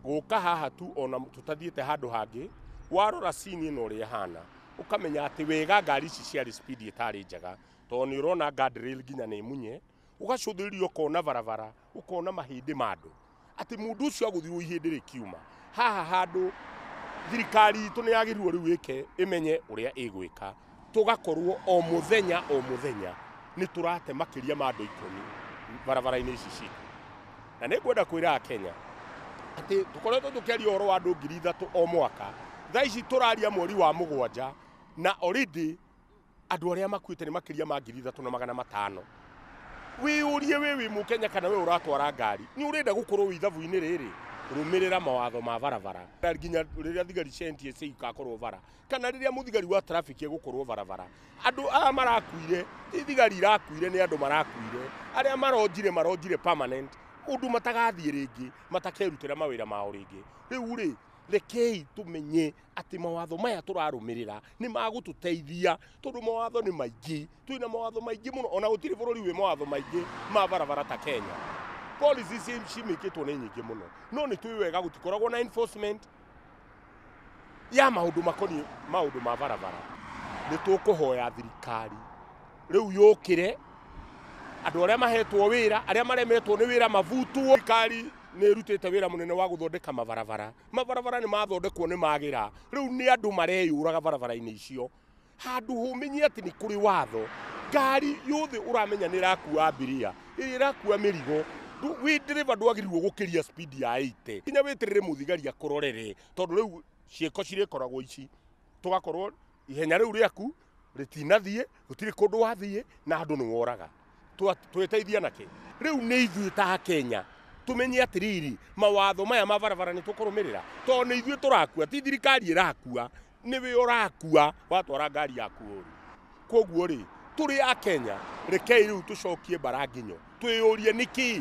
Gũka haha tu ona tũtathiĩte handũ hangĩ, warora scene ĩno ũrĩa ĩhana, ũkamenya atĩ wega ngari ici ciarĩ speed ĩtarĩ njega, tondũ nĩ ũrona guardrail nginya nĩ munye, ũgacũthĩrĩria ũkona barabara, ũkona mahĩndĩ ma andũ, atĩ mũndũ ũcio agũthirwo ihĩndĩ rĩkiuma. Haha handũ thirikari itũ nĩ yagĩrĩirwo rĩu ĩke ĩmenye ũrĩa ĩgwĩka, tũgakorwo o mũthenya o mũthenya nĩ tũrate makĩria ma andũ 10 barabara-inĩ ici citũ. Na nĩ ngwenda kwĩra Akenya atĩ tũkoretwo tũkĩaria ũhoro wa andũ 3,000 o mwaka, thaa ici tũraria mweri wa 7 na already andũ arĩa makuĩte nĩ makĩria ma 3,500. Wĩyũrie wĩ Mũkenya kana we ũratwara ngari, nĩ ũrenda gũkorwo wĩ ithabu-inĩ rĩrĩ? Rũmĩrĩra mawatho ma barabara, nginya rĩrĩa thigari cia NTSA ikakorwo bara, kana rĩrĩa mũthigari wa traffic egũkorwo barabara. Andũ aya marakuire ti thigari irakuire, nĩ andũ marakuire. Arĩa maronjire maronjire permanent, ũndũ matagathiĩ rĩngĩ, matakerutĩra mawĩra mao rĩngĩ. Rĩu rĩ, rekei tũmenye atĩ mawatho maya tũrarũmĩrĩra nĩ magũtũteithia, tondũ mawatho nĩ maingĩ, twĩna mawatho maingĩ mũno, ona gũtirĩ bũrũri wĩ mawatho maingĩ ma barabara ta Kenya. Policies cimĩkĩtwo nĩ nyingĩ mũno, no nĩ tũĩ wega gũtikoragwo na enforcement ya maũndũ makoniĩ maũndũ ma barabara. Nĩ tũkũhoya thirikari rĩu yũkĩre, andũ arĩa mahetwo wĩra, arĩa maremetwo nĩ wĩra mabutwo. Thirikari nĩ ĩrutĩte wĩra mũnene wa gũthondeka mabarabara. Mabarabara nĩ mathondekwo nĩ magĩra, rĩu nĩ andũ mareyũraga barabara-inĩ icio. Handũ ũmenye atĩ nĩ kũrĩ watho, ngari yothe ũramenya nĩ ĩrakua abiria, ĩrĩa ĩrakua mĩrigo, wĩ ndereba ndwagĩrĩirwo gũkĩria speed ya 80. Nginya wĩtĩrĩre mũthigari akũrorere, tondũ rĩu ciĩko cirĩkoragwo ici, tũgakorwo ihenya rĩu rĩaku rĩtinathiĩ, gũtirĩ kũndũ wathiĩ na andũ nĩ woraga. Twĩteithia nakĩ? Rĩu nĩ ithuĩ ta Akenya tumenye atĩrĩrĩ, mawatho maya ma barabara nĩ tũkũrũmĩrĩra, tondũ nĩ ithuĩ tũrakua, ti thirikari ĩrakua, nĩwe ũrakua watwara ngari yaku ũru. Koguo rĩ, tũrĩ Akenya, rekei rĩu tũcokie mbara nginyo, twĩyũrie nĩkĩ